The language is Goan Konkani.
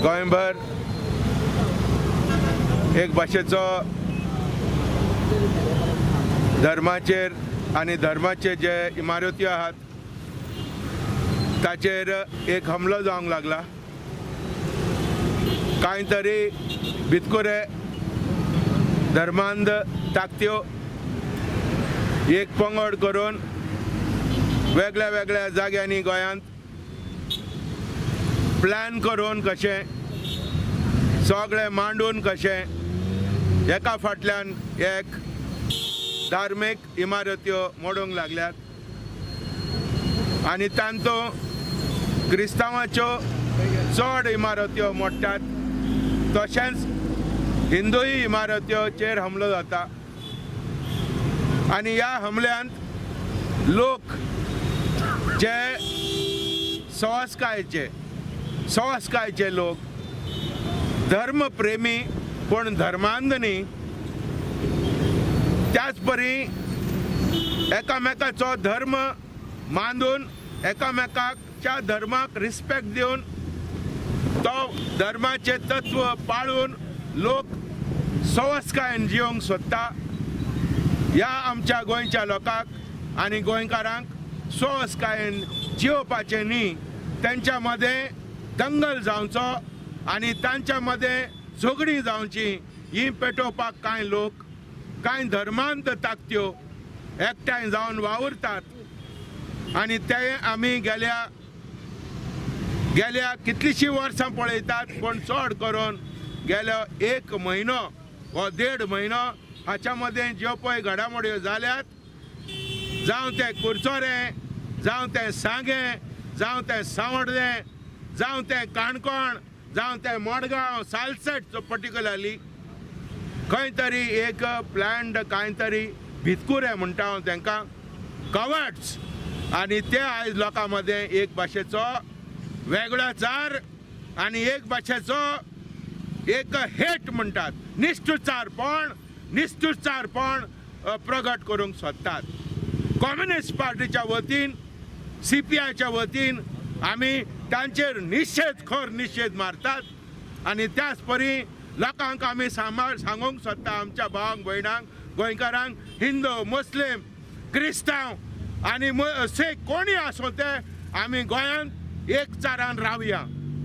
गोंयभर एक भाशेचो धर्माचेर आनी धर्माचे जे इमारती आहात ताचेर एक हमलो जावंक लागला. कांय तरी भितकुरे धर्मांध ताकत्यो एक पंगड करून वेगळ्या वेगळ्या जाग्यांनी गोंयांत प्लॅन करून कशें सगळें मांडून कशें एका फाटल्यान एक धार्मीक इमारत्यो मोडूंक लागल्यात आनी तांतूं क्रिस्तांवाच्यो चड इमारत्यो मोडटात, तशेंच हिंदूय इमारत्योचेर हमलो जाता. आनी ह्या हमल्यांत लोक जे सवस्कायचे लोक, धर्मप्रेमी पूण धर्मांध न्ही, त्याच परी एकामेकाचो धर्म मांदून एकामेकाच्या धर्माक रिस्पेक्ट दिवन तो धर्माचे तत्व पाळून लोक सवस्कायेन जिवंक सोदता. ह्या आमच्या गोंयच्या लोकांक आनी गोंयकारांक सवस्कायेन जियोवपाचें न्ही, तेंच्या मदें दंगल जावचो आनी तांच्या मदें झगडीं जावची ही पेटोवपाक कांय लोक, कांय धर्मांत ताकत्यो एकठांय जावन वावुरतात. आनी ते आमी गेल्या गेल्या कितलींशीं वर्सां पळयतात, पूण चड करून गेलो एक म्हयनो वा देड म्हयनो हाच्या मदें ज्यो पळय घडामोड्यो जाल्यात, जावं तें कुरचोरें, जावं तें सांगें, जावं तें सांवड्डें, जावं तें काणकोण, जावं तें मडगांव, सालसेट पर्टिकुलरली खंय तरी एक प्लॅन्ड कांय तरी भितकुरे म्हणटा हांव तांकां, कवर्ट्स, आनी ते आयज लोकां मदें एक भाशेचो वेगळोचार आनी एक भाशेचो एक हेट म्हणटात, निश्ठुचारपण, निश्ठुचारपण प्रगट करूंक सोदतात. कम्युनिस्ट पार्टीच्या वतीन, सीपीआयच्या वतीन आमी तांचेर निशेध, खर निशेध मारतात. आनी त्याच परी लोकांक आमी सांबाळ सांगूंक सोदता, आमच्या भावांक, भयणांक, गोंयकारांक, हिंदू, मुस्लीम, क्रिस्तांव आनी शीख कोणी आसूं ते, आमी गोंयांत एकचारान रावया.